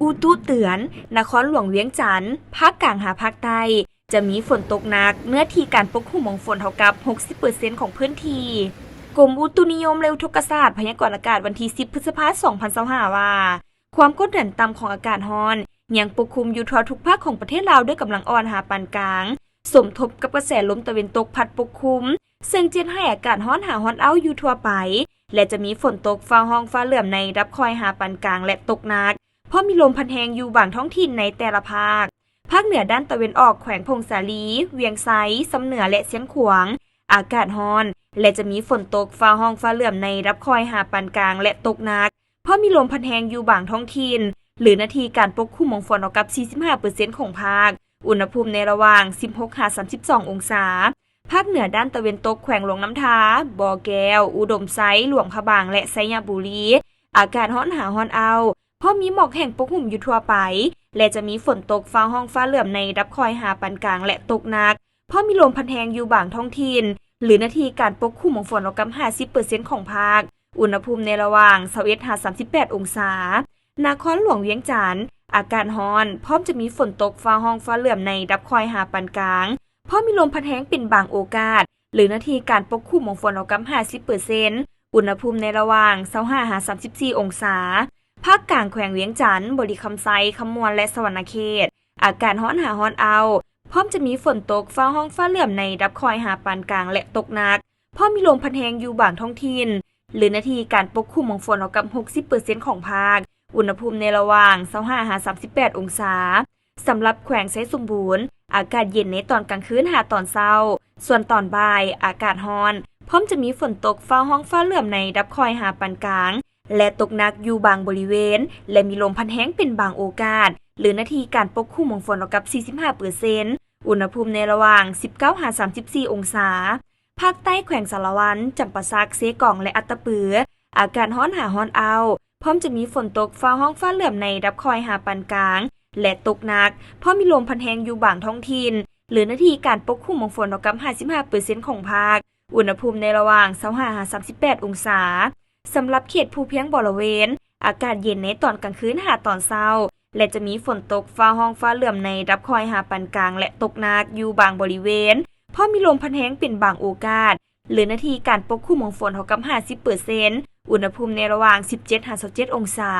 ອຸຕຸເຕືອນ, ນະຄອນຫຼວງວຽງຈັນ, ພາກກາງຫາພາກໃຕ້ ຈະມີຝົນຕົກໜັກ, ເນື້ອທີ່ການປົກຄຸມຂອງຝົນເທົ່າກັບຫົກສິບເປີເຊັນຂອງພື້ນທີ່. ກົມອຸຕຸນິຍົມ ແລະ ອຸທົກກະສາດ ພະຍາກອນອາກາດວັນທີສິບ ພຶດສະພາ ສອງພັນຊາວຫ້າ ວ່າ ຄວາມກົດດັນຕ່ຳຂອງອາກາດຮ້ອນ ຍັງປົກຄຸມຢູ່ທົ່ວທຸກພາກຂອງປະເທດລາວ ດ້ວຍກຳລັງອ່ອນຫາປານກາງ, ສົມທົບກັບກະແສລົມຕາເວັນຕົກພັດປົກຄຸມ, ເຊິ່ງຈະເຮັດໃຫ້ອາກາດຮ້ອນຫາຮ້ອນອ້າວຢູ່ທົ່ວໄປ ແລະ ຈະມີຝົນຕົກຟ້າຮ້ອງຟ້າເຫຼື້ອມໃນລະດັບຄ່ອຍຫາປານກາງ ແລະ ຕົກໜັກ, ພ້ອມມີລົມພັດແຮງຢູ່ບາງທ້ອງຖິ່ນໃນແຕ່ລະພາກ. ພາກເໜືອດ້ານຕາເວັນອອກ ແຂວງຜົ້ງສາລີ, ວຽງໄຊ, ຊຳເໜືອ ແລະ ຊຽງຂວາງ ອາກາດຮ້ອນ ແລະ ຈະມີຝົນຕົກຟ້າຮ້ອງຟ້າເຫຼື້ອມໃນລະດັບຄ່ອຍຫາປານກາງ ແລະ ຕົກໜັກ, ພ້ອມມີລົມພັດແຮງຢູ່ບາງທ້ອງຖິ່ນ ຫຼື ເນື້ອທີ່ການປົກຄຸມຂອງຝົນເທົ່າກັບສີ່ສິບຫ້າເປີເຊັນຂອງພາກ. ອຸນຫະພູມໃນລະຫວ່າງສິບຫົກຫາສາມສິບສອງອົງສາ. ພາກເໜືອດ້ານຕາເວັນຕົກ ແຂວງຫຼວງນ້ຳທາ, ບໍ່ແກ້ວ, ອຸດົມໄຊ, ຫຼວງພະບາງ ແລະ ໄຊຍະບູລີ ອາກາດຮ້ອນຫາຮ້ອນອ້າວ, ພ້ອມມີໝອກແຫ້ງປົກຫຸ້ມຢູ່ທົ່ວໄປ ແລະ ຈະມີຝົນຕົກຟ້າຮ້ອງຟ້າເຫຼື້ອມໃນລະດັບຄ່ອຍຫາປານກາງ ແລະ ຕົກໜັກ, ພ້ອມມີລົມພັດແຮງຢູ່ບາງທ້ອງຖິ່ນ ຫຼື ເນື້ອທີ່ການປົກຄຸມຂອງຝົນເທົ່າກັບຫ້າສິບເປີເຊັນຂອງພາກ. ອຸນຫະພູມໃນລະຫວ່າງຊາວເອັດຫາສາມສິບແປດອົງສາ. ນະຄອນຫຼວງວຽງຈັນ ອາກາດຮ້ອນ, ພ້ອມຈະມີຝົນຕົກຟ້າຮ້ອງຟ້າເຫຼື້ອມໃນລະດັບຄ່ອຍຫາປານກາງ, ພ້ອມມີລົມພັດແຮງເປັນບາງໂອກາດ ຫຼື ເນື້ອທີ່ການປົກຄຸມຂອງຝົນເທົ່າກັບຫ້າສິບເປີເຊັນ. ອຸນຫະພູມໃນລະຫວ່າງຊາວຫ້າຫາສາມສິບສີ່ອົງສາ. ພາກກາງແຂວງວຽງຈັນ, ບໍລິຄຳໄຊ, ຄຳມ່ວນ ແລະ ສະຫວັນນະເຂດ ອາກາດຮ້ອນຫາຮ້ອນອ້າວ, ພ້ອມຈະມີຝົນຕົກຟ້າຮ້ອງຟ້າເຫຼື້ອມໃນລະດັບຄ່ອຍຫາປານກາງ ແລະ ຕົກໜັກ, ພ້ອມມີລົມພັດແຮງຢູ່ບາງທ້ອງຖິ່ນ ຫຼື ເນື້ອທີ່ການປົກຄຸມຂອງຝົນເທົ່າກັບຫົກສິບເປີເຊັນຂອງພາກ. ອຸນຫະພູມໃນລະຫວ່າງຊາວຫ້າຫາສາມສິບແປດອົງສາ. ສຳລັບແຂວງໄຊສົມບູນ, ອາກາດເຢັນໃນຕອນກາງຄືນຫາຕອນເຊົ້າ, ສ່ວນຕອນບ່າຍ ອາກາດຮ້ອນ, ພ້ອມຈະມີຝົນຕົກຟ້າຮ້ອງຟ້າເຫຼື້ອມໃນລະດັບຄ່ອຍຫາປານກາງ ແລະ ຕົກໜັກຢູ່ບາງບໍລິເວນ ແລະ ມີລົມພັດແຮງເປັນບາງໂອກາດ ຫຼື ເນື້ອທີ່ການປົກຄຸມຂອງຝົນເທົ່າກັບສີ່ສິບຫ້າເປີເຊັນ. ອຸນຫະພູມໃນລະຫວ່າງສິບເກົ້າຫາສາມສິບສີ່ອົງສາ. ພາກໃຕ້ແຂວງສາລະວັນ, ຈຳປາສັກ, ເຊກອງ ແລະ ອັດຕະປື ອາກາດຮ້ອນຫາຮ້ອນອ້າວ, ພ້ອມຈະມີຝົນຕົກຟ້າຮ້ອງຟ້າເຫຼື້ອມໃນລະດັບຄ່ອຍຫາປານກາງ ແລະ ຕົກໜັກ, ພ້ອມມີລົມພັດແຮງຢູ່ບາງທ້ອງຖິ່ນ ຫຼື ເນື້ອທີ່ການປົກຄຸມຂອງຝົນເທົ່າກັບຫ້າສິບຫ້າເປີເຊັນຂອງພາກ. ອຸນຫະພູມໃນລະຫວ່າງຊາວຫ້າຫາສາມສິບແປດອົງສາ. ສຳລັບເຂດພູພຽງບໍລະເວນ, ອາກາດເຢັນໃນຕອນກາງຄືນຫາຕອນເຊົ້າ ແລະ ຈະມີຝົນຕົກຟ້າຮ້ອງຟ້າເຫຼື້ອມໃນລະດັບຄ່ອຍຫາປານກາງ ແລະ ຕົກໜັກຢູ່ບາງບໍລິເວນ, ພ້ອມມີລົມພັດແຮງເປັນບາງໂອກາດ ຫຼື ເນື້ອທີ່ການປົກຄຸມຂອງຝົນເທົ່າກັບຫ້າສິບເປີເຊັນ. ອຸນຫະພູມໃນລະຫວ່າງສິບເຈັດຫາຊາວເຈັດອົງສາ.